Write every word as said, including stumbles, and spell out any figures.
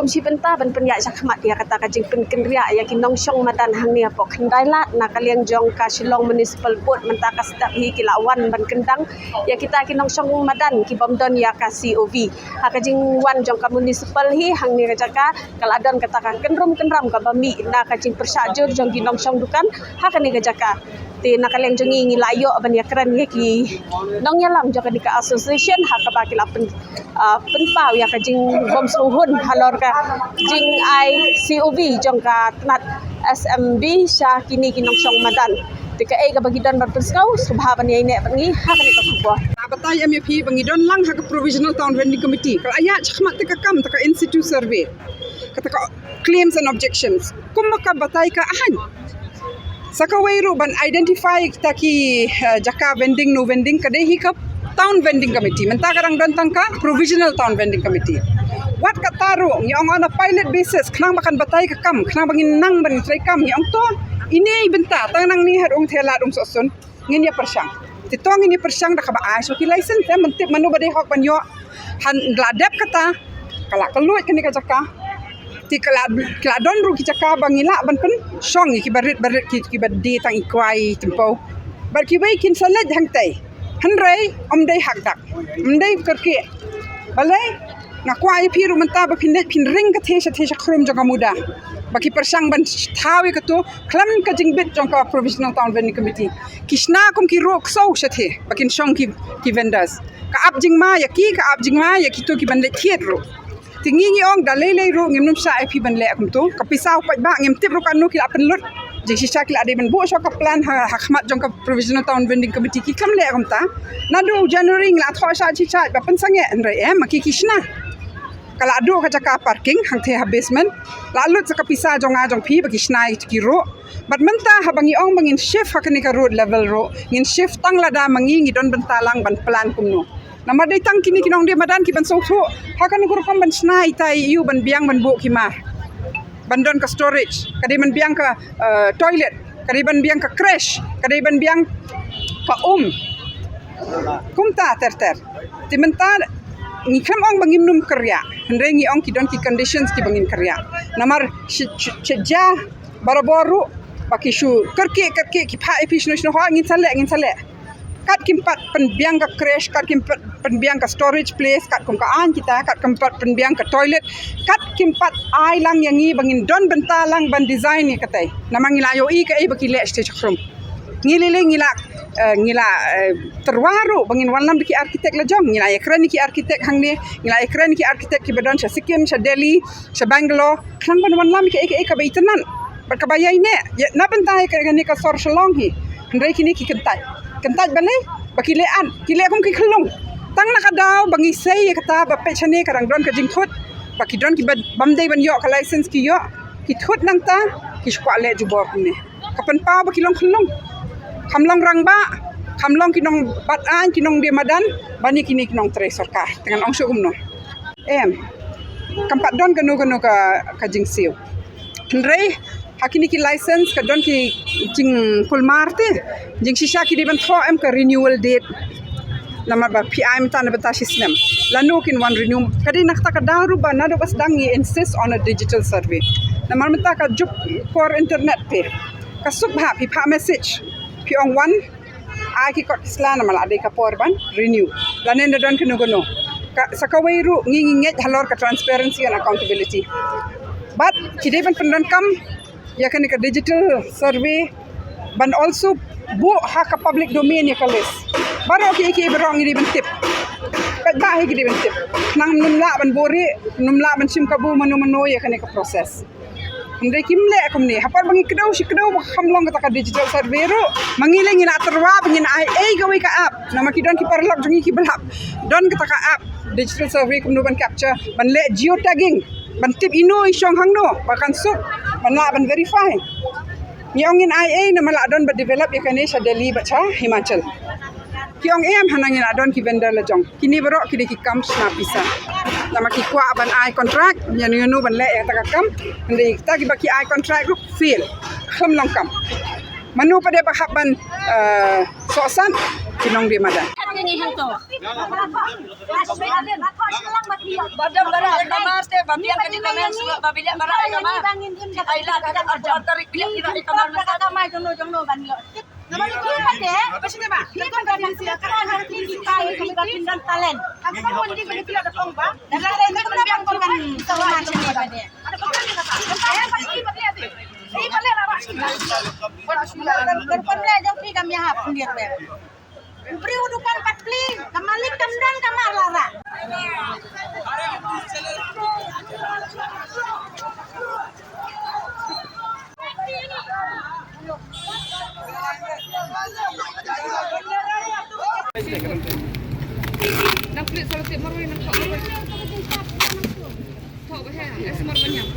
Shi bynta ban pynïaid shakhmat ïa kata ka jingpynkynriah ïa ki nongshong madan hangne hapoh Khyndailad, na ka liang jong ka Shillong Municipal Board mynta ka step hi ki la wan ban kyndang ïa kita ki nongshong madan ki bym don ïa ka C O V. Ha ka jingwan jong ka municipal hi hangne ka jaka, ka la don kata ka kynrum kynram kaba mih na ka jingpyrshah jur jong ki nongshong dukan ha kane ka jaka. Te na ka liang jong ngi, ngi la ïoh ban ïakren ïa ki nongïalam jong kane ka association ha kaba ki la pyn, ah, pynpaw ïa ka jingbymsngewhun halor ka jingai C O V jong ka tnat S M B sha kine ki nongshong madan. Te kaei kaba ki don ban pynsngew, sngewbha ban ïaineh bad ngi ha kane ka khubor. Nga batai em ïa phi ba ngi don lang ha ka Provisional Town Vending Committee, ka la ïaid shakhmat te ka kam, ta ka in situ survey, kata ka claims and objections. Kumba ka batai ka aiñ, sa kawei ruh ban identify kita ki, eh, jaka vending, no vending, ka dei hi ka Town Vending Committee. Mynta ka dang don tang ka Provisional Town Vending Committee. Wat kata ruh ngi ong on a pilot basis, khnang ba kan batai ka kam, khnang ba ngin nang ban trei kam, ngi ong to, ine i bynta, tang nangne haduh Umthei Lad, Umsohsun, ngin ïa pyrshang. Te to ngin ïa pyrshang da kaba ai shuh ki license, eh, ban tip mano ba dei hok ban ïoh. Han la dep kata, ka la kylluid kane ka jaka. Te ka la, ka la don ruh ki jaka ba ngi lah ban pynshong ïa kiba rit ba rit, ki, kiba die tang i kwai tympew. Bad kiwei kin sa leit hangtei. Hynrei ym dei hakdak, ym dei kyrkieh. Balei? Nga kwah ïa phi ruh mynta ba phin leit phin ring ka thei sha thei sha khrum jong ka MUDA, ba ki pyrshang ban thaw ïa kato khlem ka jingbit jong ka Provisional Town Vending Committee. Ki shna kum ki ruh ksew sha thei ba kin shong ki, ki vendors. Ka ap jingma ïa ki, ka ap jingma ïa kito ki ban leit thied ruh. Te ngi ngi ong da lei lei ruh ngim nym shah ïa phi ban leh kumto. Ka pisa u paidbah ngim tip ruh katno ki la pynlut. Jingshisha ki la dei ban buh shuwa ka plan ha, ha khmat jong ka Provisional Town Vending Committee, ki khlem leh kumta. Naduh January ngi la thoh shah shi shah ba pynsangeh, hynrei em, ma ki ki shna. Ka la duh ka jaka parking hangtei ha basement. La lut sa ka pisa jong nga jong phi ba ki shna ïa ki ruh. Bad mynta haba ngi ong ba ngin shift ha kane ka road level ruh, ngin shift tang lada ma ngi ngi don bynta lang ban plan kumno. Namar dei tang kine ki nongdie madan ki ban sngewthuh ha kano ka rukom ban shna ita ïa u, ban biang ban buh ki mar, ban don ka storage, ka dei ban biang ka, eh, toilet, ka dei ban biang ka creche, ka dei ban biang ka um. Kumta ter ter. Te mynta ngi khlem ong ba ngim nym kyrriah, hynrei ngi ong ki don ki conditions kiba ngin kyrriah. Namar shi, shi, shi ja barabor ruh ba ki shu kyrkieh kyrkieh, ki phah ïa phi shano shano, ha, ngin sa leh, ngin sa leh. Kat kim pat pynbiang ka creche, kat kim pat pynbiang ka storage place, kat kum ka aiñ kita, kat kim pat pynbiang ka toilet, kat kim pat ai lang ïa ngi ba ngin don bynta lang ban design ïa katei. Namar ngi la ïohi kaei ba ki leh sha thei sha khrum. Ngi lei lei ngi la, eh, ngi la, eh, tyrwa ruh ba ngin wallam da ki architect la jong, ngi la ïakren ïa ki architect hangne, ngi la ïakren ïa ki architect kiba don sha Sikkim, sha Delhi, sha Bangalore, khnang ban wallam ïa kaei kaei kaba itynnad bad kaba ïaineh, ïa na bynta ïa kane ka sor Shillong hi. Hynrei kine ki kyntait. Kyntait balei? Ba ki leh at, ki leh kum ki khyllung. Tang na ka daw ba ngi sei ïa kata ba peit shane ka dang don ka jingthut, ba ki don kiba bym dei ban ïoh ka license ki ïoh, ki thut nangta, ki shu kwah leh jubor kumne. Ka pynpaw ba ki long khyllung. Kham long rangbah, kham long ki nongbat aiñ, ki nongdie madan, ban ïa kine ki nongtrei sorkar. Te ngan ong shuh kumno? Em, kam pat don kano kano ka, ka jingsiew. Hynrei ha kine ki license ka don ki jingkulmar te. Jingshisha ki dei ban thoh em ka renewal date. Namar ba phi ai mynta na bynta shi snem, lano kin wan renew. Ka dei na kata ka daw ruh ba naduh ba sdang ngi insist on a digital survey. Namar mynta ka juk por internet te, ka suk bha, phi phah message, phi ong wan ai ki kot ki sla, namar la dei ka por ban renew. Lane da don kano kano. Ka, sa kawei ruh ngi ngi ngeit halor ka transparency and accountability. Bad ki dei ban pyndonkam ïa kane ka digital survey, ban also buh ha ka public domain ïa ka list. Baroh kiei kiei baroh ngi dei ban tip. Paidbah hi ki dei ban tip. Khnang ym lah ban buhrieh, ym lah ban shim kabu mano mano ïa kane ka process. Hynrei kim leh kumne. Ha por ba ngi kdew shi kdew ba kham long kata ka digital survey ruh, ma ngi lei ngi la tyrwa ba ngin ai ei kawei ka app. Namar ki don ki paralok jong ngi kiba la don kata ka app digital survey, kumno ban capture, ban leh geotagging, ban tip ino i shong hangno, ba kan suk ban lah ban verify. Ngi ong ngin ai ei, namar la don ba develop ïa kane sha Delhi bad sha Himachal. Ki ong em, hana ngi la don ki vendor la jong. Kine baroh ki dei ki kam shna pisa. Namar ki kwah ban ai contract ïano ïano ban leh ïa kata ka kam. Hynrei kita kiba ki ai contract ruh fail. Khlem long kam. Mano pat ba hap ban, eh, sohsat? Nong di mada. Ba dam bara ka mar te, ba biang ka di ka mer, ba biang bara ka mar. Ai la ka da arphew tarik biang ka di ka mar. Ka mar jong no jong no ban ïoh. Nama ni ko pate? Apa sini ba? Ni ko ka di sini ka mar ki ki kai ki ka pindang talent. Aku kan mandi bagi pila da kong ba. Dalam lain tu kan biang kong kan sama sini pate. Ada kong kan kata. Eh, pasti pati ati. Ini pati lah. Kan pernah jong pi kami hap sendiri. U briew u dukan pat pli, ka malik kam don ka mar lada. Nang pli solo tip marwei nang kok marwei. Kok ba he, eh, semar banyam.